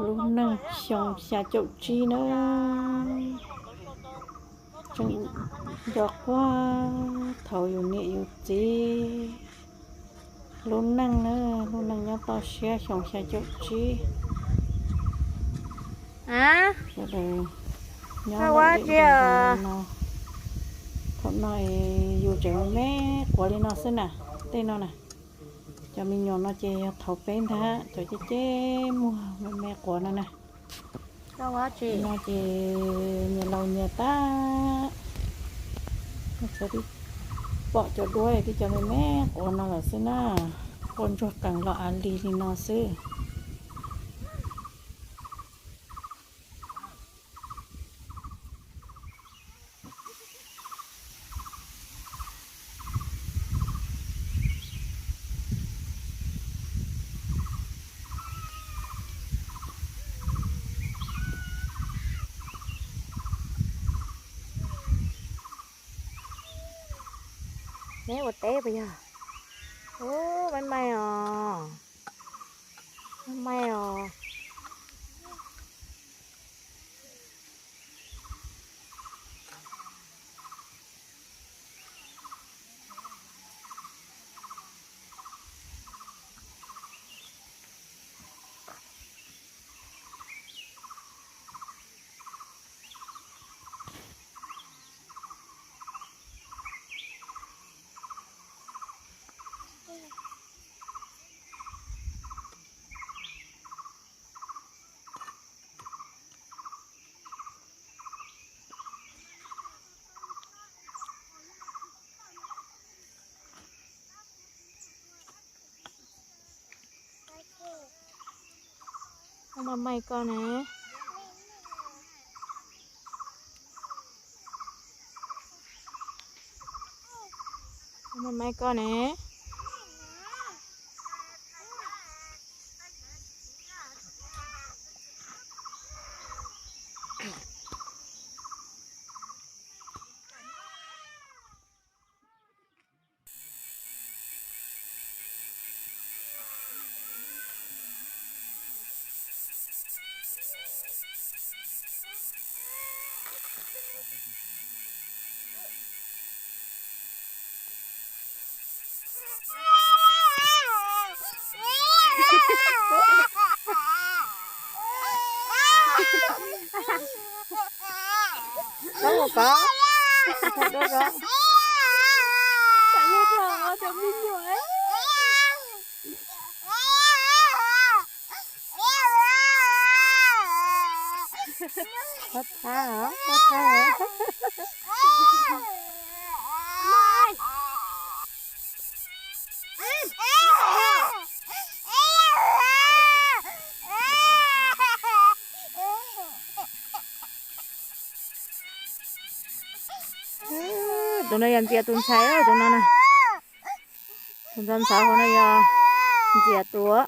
Lub neej xyoo xya caum tsib na, tseem nco quaj thaum yus niam yus txiv lub neej na, lub neej nyob toj siab xyoo xya caum tsib. Sawv daws nyob ua tsi no. Thaum no yus tseem me me quav li no xwb na, tej no na. Cov me nyuam no ces yog thaum peb ntag, cov ceb ceb muag me me quav no na. No ces nyias laus nyias tag, txawm pom cov duab tib cov me me quav no lawm xwb na, quaj ntsuag qees los av lig li no xwb. Neb ua teb puas yog? Ub, maij maij os. Maij maij os. Maij maij koj ne. Maij maij koj ne. Koj ua koj, koj ua koj. Tam li rau cov me nyuam. Pob thab hov, pob thab hov. Tus no yog ntxias tus ntxhais, tus no na. Tus ntxhais ntxhais hauv no yog ntxias tus.